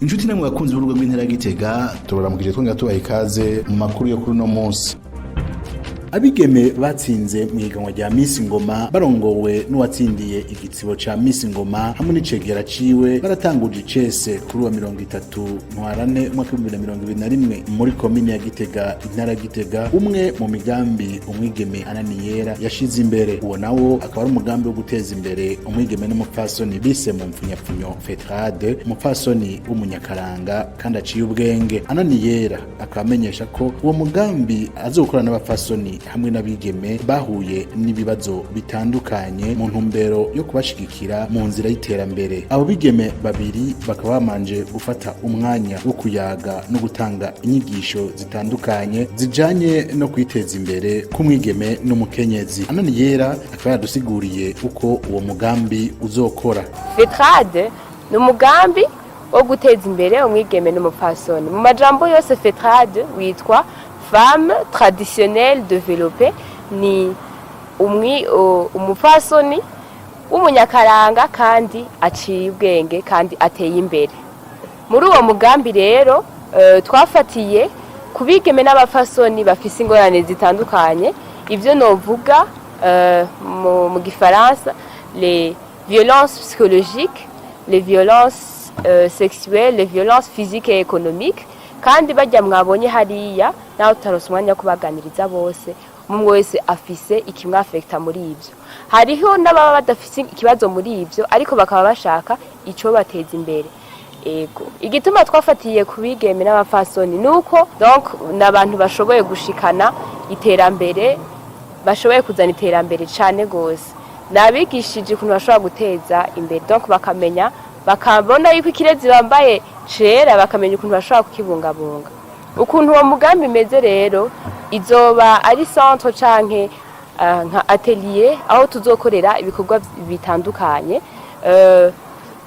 Inshuti namwe bakunzi b'urugo rw'intara ya Gitega, tubaramukije, twongera tubaha ikaze mu makuru yo kuri uno munsi. Abigeme batsinze mu higanwa rya Miss Ngoma, barongowe n'uwatsindiye igitsibo ca Miss Ngoma hamwe n'icegera ciwe, baratanguje icese kuri wa 30 Ntwarante umwaka 2021 muri komine ya Gitega, intara ya Gitega, umwe mu migambi umwigeme Ananiyera yashize imbere. Uwo nawo akaba ari umugambi wo guteza imbere umwigeme n'umupfasoni bise mu mpfunyapfunyo FETRADE, umupfasoni w'umunyakaranga kandi aciye ubwenge. Ananiyera akaba amenyesha ko uwo mugambi azokorana n'abapfasoni hamwe n'abigeme bahuye n'ibibazo bitandukanye mu ntumbero yo kubashigikira mu nzira y'iterambere. Abo bigeme babiri bakaba bamanje gufata umwanya wo kuyaga no gutanga inyigisho zitandukanye zijanye no kwiteza imbere k'umwigeme n'umukenyezi. Ananiyera akaba yadusiguriye uko uwo mugambi uzokora. FETRADE ni umugambi wo guteza imbere umwigeme n'umupfasoni. Mu majambo yose, FETRADE witwa femme traditionnelle développée, ni umupfasoni w'umunyakaranga kandi aciye ubwenge kandi ateye imbere. Muri uwo mugambi rero, twafatiye ku bigeme n'abapfasoni bafise ingorane zitandukanye, ivyo novuga mu gifaransa les violences psychologiques, les violences sexuelles, les violences physiques et économiques. Kandi bajya mwabonye hariya, naho tutaronse umwanya wo kubaganiriza bose, umwe wese afise ikimwafekta muri ivyo. Hariho n'ababa badafise ikibazo muri ivyo, ariko bakaba bashaka ico bateza imbere. Ego, igituma twafatiye ku bigeme n'abapfasoni nuko donc n'abantu bashoboye gushikana iterambere, bashoboye kuzana iterambere cane gose. Nabigishije ukuntu bashobora guteza imbere, donc bakamenya, bakabona yuko ikirezi bambaye cera, bakamenya ukuntu bashobora kukibungabunga. Ukuntu uwo mugambi imeze rero, izoba ari centre canke nka atelier aho tuzokorera ibikorwa bitandukanye.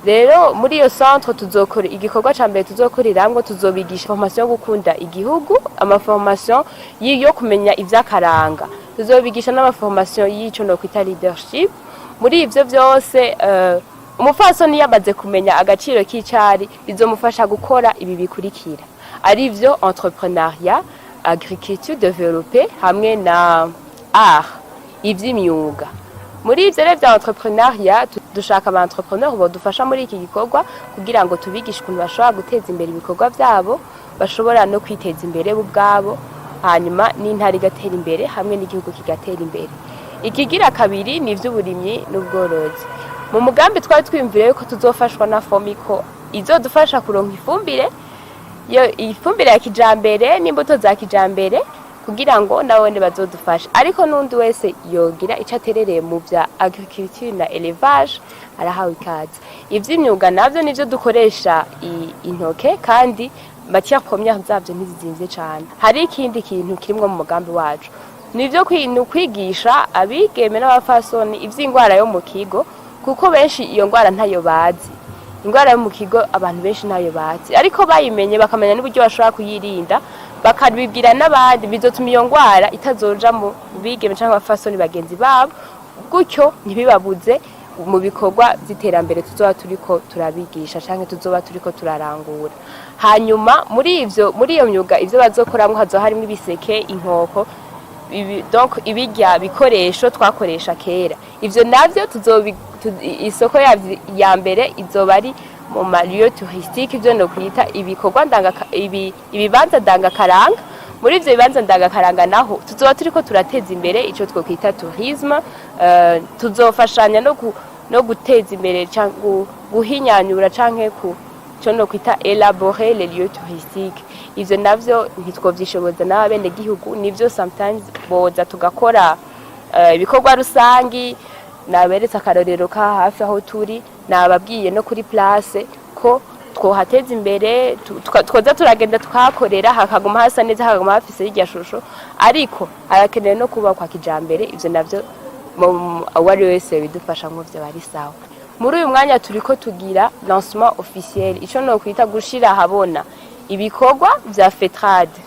Rero muri iyo centre tuzokora igikorwa ca mbere tuzokoreramwo, tuzobigisha formation yo gukunda igihugu, amaformation yo kumenya ivy'akaranga, tuzobigisha n'amaformation y'ico no kwita leadership. Muri ivyo vyose, umupfasoni yamaze kumenya agaciro k'icari, bizomufasha gukora ibi bikurikira, arivyo entrepreneuriat, agriculture développée hamwe na art, ivy'imyuga. Muri ivyo rero vya entrepreneuriat, dushaka aba entrepreneur bodufasha muri iki gikorwa kugira ngo tubigishe ukuntu bashobora guteza imbere ibikorwa vyabo, bashobora no kwiteza imbere bo ubwabo, hanyuma n'intara igatera imbere hamwe n'igihugu kigatera imbere. Ikigira kabiri ni ivy'uburimyi n'ubworozi. Mu mugambi twari twiyumviriye yuko tuzofashwa na Fomiko, izodufasha kuronka ifumbire, yo ifumbire ya kijambere n'imbuto za kijambere, kugira ngo nabone bazodufasha. Ariko n'undi wese yogira ico aterereye mu vya agriculture na élevage arahawe ikaze. Ivy'imyuga navyo nivyo dukoresha intoke, kandi matière première zavyo ntizizimvye cane. Hari ikindi kintu kirimwo mu mugambi wacu, nivyo ni ukwigisha abigeme n'abafasoni ivy'ingwara yo mu kigo, kuko benshi iyo ngwara ntayo bazi. Ingwara yo mu kigo abantu benshi ntayo bazi, ariko bayimenye bakamenya n'uburyo bashobora kuyirinda, bakabibwira n'abandi, bizotuma iyo ngwara itazoja mu bigeme canke abafasoni bagenzi babo, gutyo ntibibabuze mu bikorwa vy'iterambere tuzoba turiko turabigisha canke tuzoba turiko turarangura. Hanyuma muri ivyo, muri iyo myuga, ivyo bazokoramwo hazoba harimwo ibiseke, inkoko, donc ibirya bikoresho twakoresha kera. Ivyo navyo isoko yavyo ya mbere izoba ari mu ma lieu touristique, ivyo no kwita ibikorwa ndanga ibibanza ndangakaranga. Muri ivyo bibanza ndangakaranga naho tuzoba turiko turateza imbere ico twokwita tourisme. Tuzofashanya no guteza imbere canke guhinyanyura canke ku ico no kwita élaborer les lieux touristiques. Ivyo navyo ntitwovyishoboza n'abenegihugu, nivyo sometimes boza tugakora ibikorwa rusangi. Naberetse akarorero ka hafi aho turi, nababwiye no kuri place ko twohateza imbere, twoza turagenda tukahakorera, hakaguma hasa neza, hakaguma hafise irya shusho, ariko harakenewe no kubakwa kijambere. Ivyo navyo uwo ari we wese bidufasha nko vyo bari sawa. Muri uyu mwanya turiko tugira lancement officiel, ico no kwita gushira ahabona ibikorwa vya FETRADE,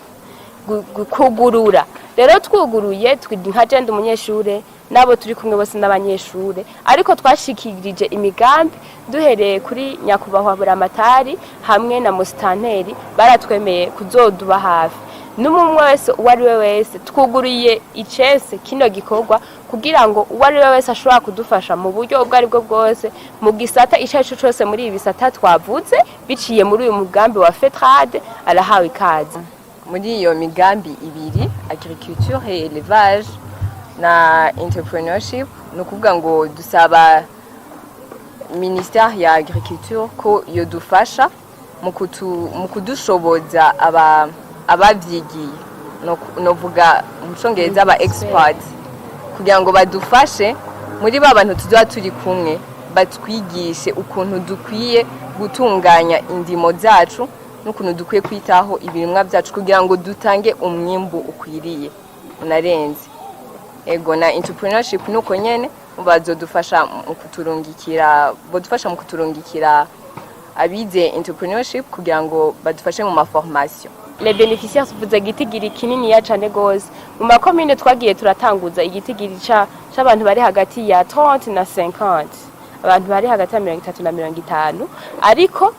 kugurura. Rero twuguruye nka je ndi umunyeshure. N'abo turi kumwe bose n'abanyeshure, ariko twashikirije imigambi duhereye kuri nyakubahwa Buramatari hamwe na musitanteri, baratwemeye kuzoduba hafi. N'umwe wese, uwo ari we wese, twuguriye icese kino gikorwa kugira ngo uwo ari we wese ashobora kudufasha mu buryo ubwo ari bwo bwose, mu gisata icyo ari cyo cyose muri ibi bisata twavuze, biciye muri uyu mugambi wa FETRAD, arahawe ikaze. Muri iyo migambi ibiri, agriculture et élevage na entrepreneurship, ni ukuvuga ngo dusaba ministère ya agriculture ko yodufasha mu kudushoboza abavyigiye, novuga mu Congereza aba experts, kugira ngo badufashe muri ba bantu tuzoba turi kumwe, batwigishe ukuntu dukwiye gutunganya indimo zacu n'ukuntu dukwiye kwitaho ibirimwa byacu kugira ngo dutange umwimbu ukwiriye unarenze. Ego, na entrepreneurship nuko nyene, bazodufasha mu kuturungikira, bodufasha mu kuturungikira abize entrepreneurship kugira ngo badufashe mu ma formation. Les bénéficiaires, tuvuze igitigiri kininiya cane gose. Mu makomine twagiye turatanguza igitigiri c'abantu bari hagati ya 30 na 50, abantu bari hagati ya 30 na 50, ariko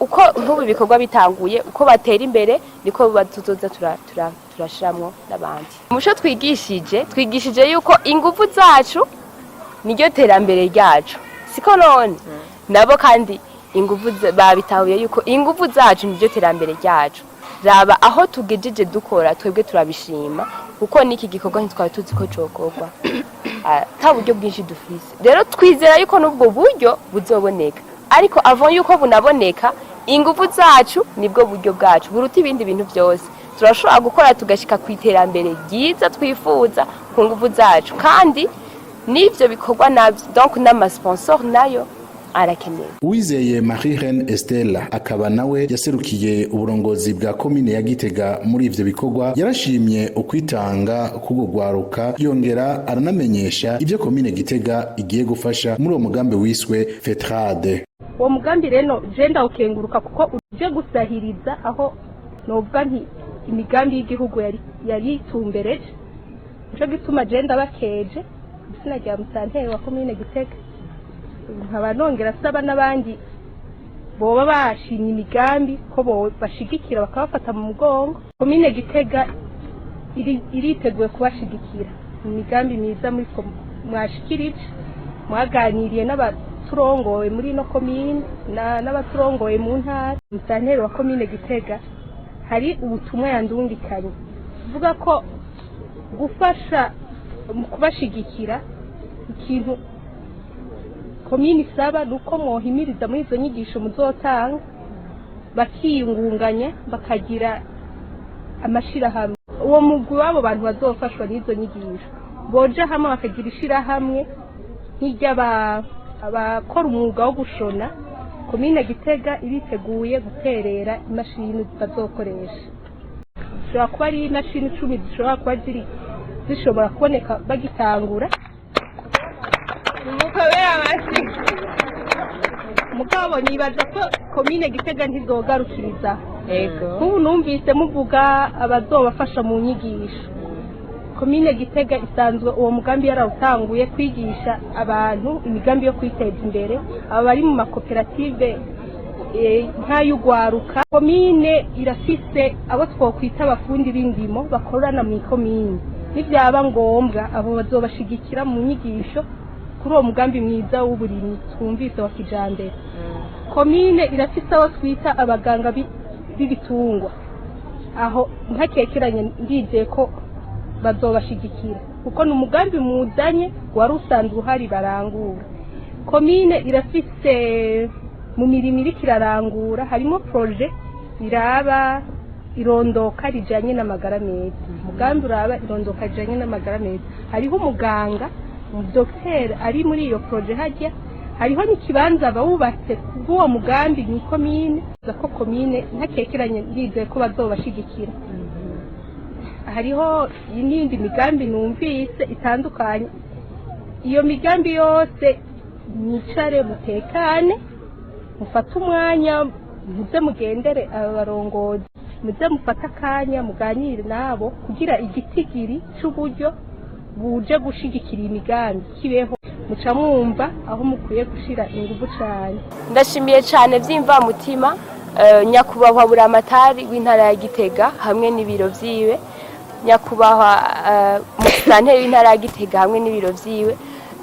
uko nk'ubu ibikorwa bitanguye, uko batera imbere, niko tuzoza turashiramwo n'abandi. Muco twigishije yuko ingufu zacu niryo terambere ryacu, siko none? Nabo kandi ingufu babitahuye yuko ingufu zacu niryo terambere ryacu. Raba aho tugejeje dukora, twebwe turabishima, kuko n'iki gikorwa ntitwari tuzi ko cokorwa ata buryo bwinshi dufise. Rero twizera yuko n'ubwo buryo buzoboneka, ariko avant yuko bunaboneka, ingufu zacu nibwo buryo bwacu buruta ibindi bintu byose. Turashobora gukora tugashika ku iterambere ryiza twifuza ku ngufu zacu, kandi n'ivyo bikorwa navyo, donc n'ama sponsor nayo arakenewe. Uwizeye Marie Reine Estella, akaba nawe yaserukiye uburongozi bwa komine ya Gitega muri ivyo bikorwa, yarashimye ukwitanga k'urwo rwaruka, yongera aranamenyesha ivyo komine Gitega igiye gufasha muri uwo mugambi wiswe FETRADE. Uwo mugambi rero je ndawukenguruka kuko uje gusahiriza aho novuga nti imigambi y'igihugu yari itumbereje. Nico gituma je ndabakeje izina rya musanteri wa komine Gitega, nkaba nongera asaba n'abandi boba bashimye imigambi ko bashigikira, bakabafata mu mugongo. Komine Gitega iriteguye kubashigikira mu migambi myiza muri mwashikirije, mwaganiriye n'abaturongoye muri ino komine n'abaturongoye mu ntara. Musanteri wa komine Gitega hari ubutumwa yandungikanye vuga ko gufasha mu kubashigikira, ikintu komine isaba ni uko mwohimiriza muri izo nyigisho muzotanga, bakiyungunganya, bakagira amashirahamwe. Uwo mugwi w'abo bantu bazofashwa n'izo nyigisho boja hamwe bakagira ishirahamwe nk'iry'abakora umwuga wo gushona, komine Gitega iriteguye guterera imashini bazokoresha. Zishobora kuba ari imashini 10 zishobora kuba ziri zishobora kuboneka bagitangura. Mukobera amashyi. Mugabo nibaza ko komine Gitega ntizogarukiriza. Ego. Nk'ubu numvise muvuga abazobafasha mu nyigisho. Komine Gitega isanzwe uwo mugambi yarawutanguye, kwigisha abantu imigambi yo kwiteza imbere, aba bari mu makoperative nk'ay'ugwaruka. Komine irafise abo twokwita abafundi b'indimo bakorana mu ikomine. Nibyaba ngombwa, abo bazobashigikira mu nyigisho kuri uwo mugambi mwiza w'uburimyi twumvise wa kijambere. Komine irafise abo twita abaganga b'ibitungwa. Aho ntakekeranye, ndizeye ko bazobashigikira kuko ni umugambi muzanye wari usanzwe uhari barangura. Komine irafise mu mirimo iriko irarangura harimo projet iraba irondoka rijanye n'amagara meza, umugambi uraba irondoka rijanye n'amagara meza. Hariho umuganga, umudokiteri ari muri iyo projet. Hajya hariho n'ikibanza bawubatse kubw'uwo mugambi ni komine ko komine ntakekeranye, ndizeye ko bazobashigikira. Hariho n'iyindi migambi numvise itandukanye. Iyo migambi yose, mwicare mutekane, mufate umwanya, muze mugendere aba barongozi, muze mufate akanya muganire nabo kugira igitigiri c'uburyo. Buje gushigikira imigambi kibeho, muca mwumva aho mukwiye gushira ingufu cane. Ndashimiye cyane by'imvamutima nyakubahwa Buramatari w'intara ya Gitega hamwe n'ibiro vyiwe, nyakubahwa musitanteri w'intara ya Gitega hamwe n'ibiro vyiwe,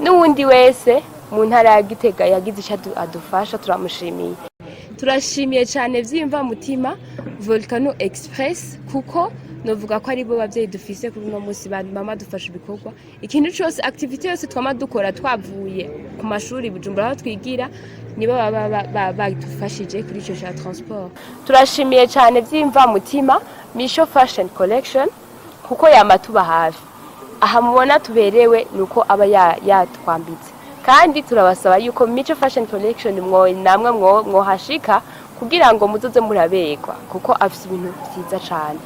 n'uwundi wese mu ntara ya Gitega yagize icyo adufasha, turamushimiye. Turashimiye cyane by'imvamutima Volcano Express, kuko novuga ko ari bo bavyeyi dufise kuri uno munsi. Mama dufasha ibikorwa, ikintu cose, activité yose twama dukora twavuye ku mashuri Bujumbura aho twigira, nibo baba badufashije kuri ico ca transport. Turashimiye cyane by'imvamutima Misho Fashion Collection, kuko yama tuba hafi. Aha mubona tuberewe nuko aba yatwambitse. Kandi turabasaba yuko Mico Fashion Collection mwo namwe mwohashika kugira ngo muzoze muraberwa, kuko afise ibintu vyiza cane.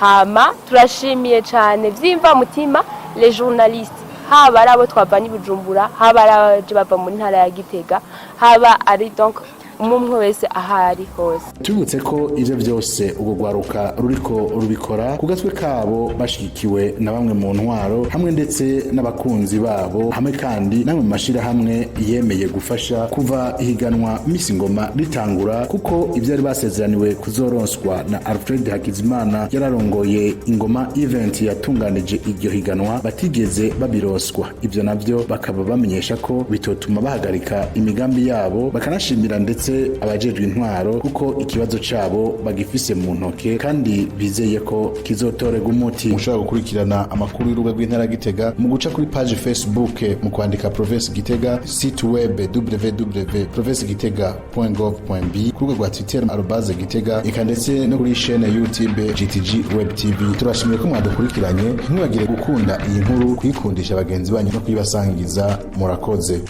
Hama turashimiye cane vy'imvamutima les journalistes, haba ari abo twavanye i Bujumbura, haba ari abaje bava mu ntara ya Gitega, haba ari donc umwe wese ahari hose. Tubibutse ko ivyo vyose urwo rwaruka ruriko rubikora ku gatwe kabo, bashigikiwe na bamwe mu ntwaro hamwe ndetse n'abakunzi babo, hamwe kandi n'amwe mu mashirahamwe yemeye gufasha kuva ihiganwa Miss Ngoma ritangura, kuko ivyari basezeraniwe kuzoronswa na Alfred Hakizimana yararongoye Ingoma Event yatunganije iryo higanwa batigeze babiroswa. Ivyo navyo bakaba bamenyesha ko bitotuma bahagarika imigambi yabo, bakanashimira ndetse abajejwe intwaro, kuko ikibazo cabo bagifise mu ntoke kandi bizeye ko kizotorerwa umuti. Mushobora gukurikirana amakuru y'urubuga rw'intara ya Gitega mu guca kuri page Facebook mu kwandika Province Gitega, site web www.provincegitega.gov.b, ku rubuga rwa Twitter @Gitega, eka ndetse no kuri chaîne YouTube GTG Web TV. Turashimiye ko mwadukurikiranye. Ntimwibagire gukunda iyi nkuru, kuyikundisha bagenzi banyu no kuyibasangiza. Murakoze.